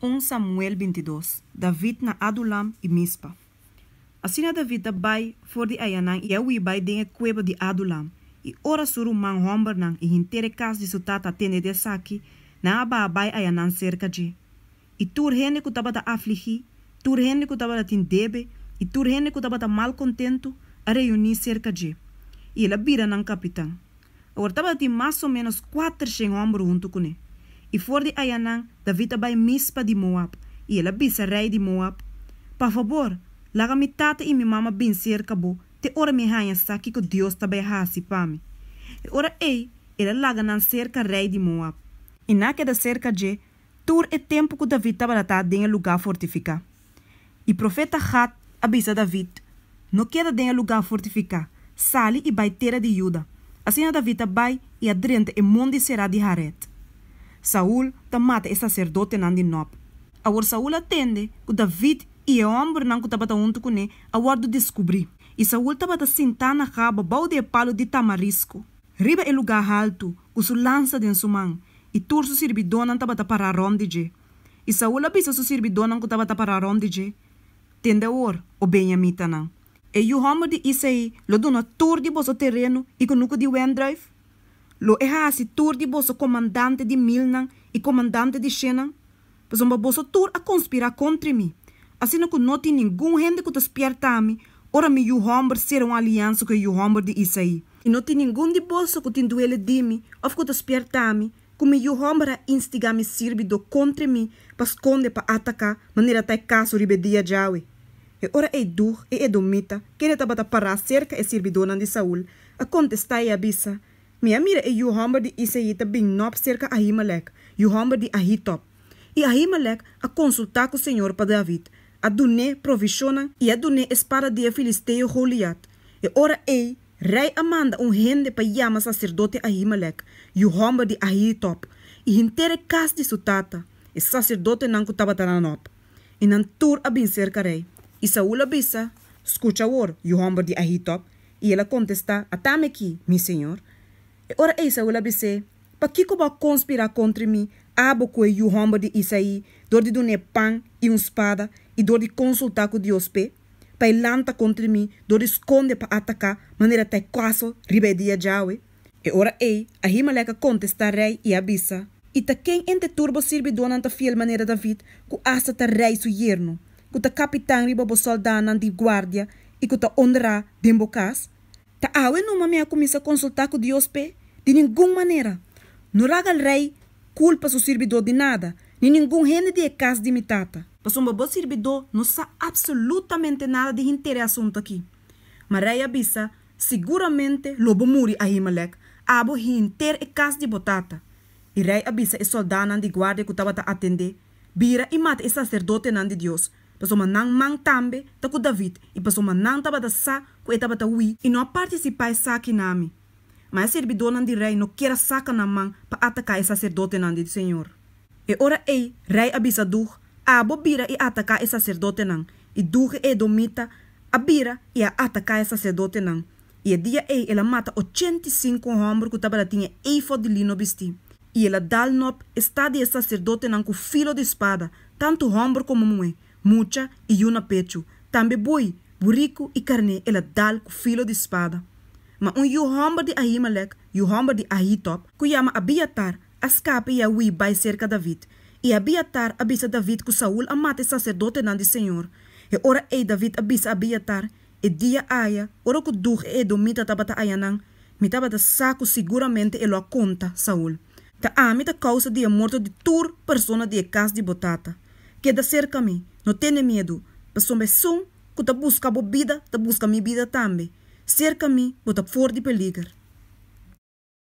Un Samuel 22, David na Adulam i Mispa. Asina David a bai for di ayanan i a hui bai den e kueba di Adulam, i ora su ruman hòmbernan i henter e kas di su tata a tende di esaki, nan a baha bai ayanan serka djé. I tur hende ku tabata afligí, tur hende ku tabatin debe i tur hende ku tabata malkontentu a reuní serka djé, i el a bira nan kapitan. Awor tabatin mas o ménos 400 hòmber huntu kuné. I for di ayanan David a bai Mispa di Moab, i el a bisa rei di Moab, Pa fabor, laga mi tata i mi mama bin serka bo te ora mi haña sa kiko Dios ta bai hasi pa mi. E ora ei el a laga nan serka rei di Moab. I nan a keda serka dje tur e tempu ku David tabata den e lugá fortifiká. I profeta Gad a bisa David, No keda den e lugá fortifiká, sali i bai tera di Juda. Asina David a bai i a drenta e mondi será di Haret. Saul ta mata e saserdotenan di Nob. Awor Saul a tende ku David i e hòmbernan ku tabata huntu kuné a wòrdu deskubrí. I Saul tabata sintá na Gaba bou di e palu di tamarisko, riba e lugá haltu, ku su lansa den su man, i tur su sirbidónan tabata pará rònt di dje. I Saul a bisa su sirbidónan ku tabata pará rònt di dje, Tende awor, o benjamitanan, e yu hòmber di Isaí lo duna tur di boso tereno i kunuku di wendrùif? Lo e hasi tur di boso komandante di milnan i komandante di shennan? Pasobra boso tur a konspirá kontra mi, asina ku no tin ningun hende ku ta spièrta mi ora mi yu hòmber sera un aliansa ku e yu hòmber di Isaí. I no tin ningun di boso ku tin duele di mi òf ku ta spièrta mi ku mi yu hòmber a instigá mi sirbidó kontra mi pa skonde pa ataká manera ta e kaso riba e dia djawe. E ora ei Dug, e edomita, kende tabata pará serka e sirbidónan di Saul, a kontestá i a bisa, Mi a mira e yu hòmber di Isaí ta bin nòp serka Ahimelèk, yu hòmber di Ahitòb. I Ahimelèk a konsultá ku señor pa David, a dun'é provishonnan i a dun'é e spada di e filisteo Goliat. E ora ei rei a manda un hende pa yama saserdote Ahimelèk, yu hòmber di Ahitòb, i henter e kas di su tata, e saserdotenan ku tabata na Nòb. I nan tur a bin serka rei. I Saul a bisa, Skucha awor, yu hòmber di Ahitòb. I el a kontestá, Atami akí, mi señor. E ora ei Saul a bis'é, Pakiko bo a konspirá kontra mi, abo ku e yu hòmber di Isaí, dor di dun'é pan i un spada i dor di konsultá ku Dios p'e, pa e lanta kontra mi dor di skonde pa ataká manera ta e kaso riba e dia djawe? E ora ei Ahimelèk a kontestá rei i a bisa, I ta ken entre tur bo sirbidónan ta fiel manera David, ku asta ta rei su yerno, ku ta kapitan riba bo sòldánan di guardia i ku ta onrá den bo kas? Ta awe numa mi a kuminsá konsultá ku Dios p'e? Di ningun manera! No laga rei kulpa su sirbidó di nada, ni ningun hende di e kas di mi tata. Pasobra bo sirbidó no sa apsolutamente nada di henter e asuntu akí. Ma rei a bisa, Siguramente lo bo muri, Ahimelèk, abo henter e kas di bo tata. I rei a bisa e sòldánan di guardia ku tabata atendé, Bira i mata e saserdotenan di Dios, pasobra nan man tambe ta ku David i pasobra nan tabata sa ku e tabata hui i no a partisipá esaki na mi. Ma e sirbidónan di rei no kier a saka nan man pa ataká e saserdotenan di señor. E ora ei rei a bisa Dug, Abo bira i ataká e saserdotenan. I Dug e edomita a bira i a ataká e saserdotenan, i e dia ei el a mata 85 hòmber ku tabatin e efòd di lino bistí. I el a dal nòp e stat di e saserdotenan ku filo di spada, tantu hòmber komo muhé, mucha i yu na pechu, tambe bui, buriku i karné el a dal ku filo di spada. Ma un yu hòmber di Ahimelèk, yu hòmber di Ahitòb, ku yama Abiatar, a skapa i a hui bai serka David. I Abiatar a bisa David ku Saul a mata e saserdotenan di señor. E ora ei David a bisa Abiatar, E dia aya, ora ku Dug e edomita tabata ayanan, mi tabata sa ku siguramente e lo a konta Saul. Ta ami ta kousa di e morto di tur persona di e kas di bo tata. Keda serka mi, no tene miedu, pasobra esun ku ta buska bo bida ta buska mi bida tambe. Serka mi bo ta for di peliger.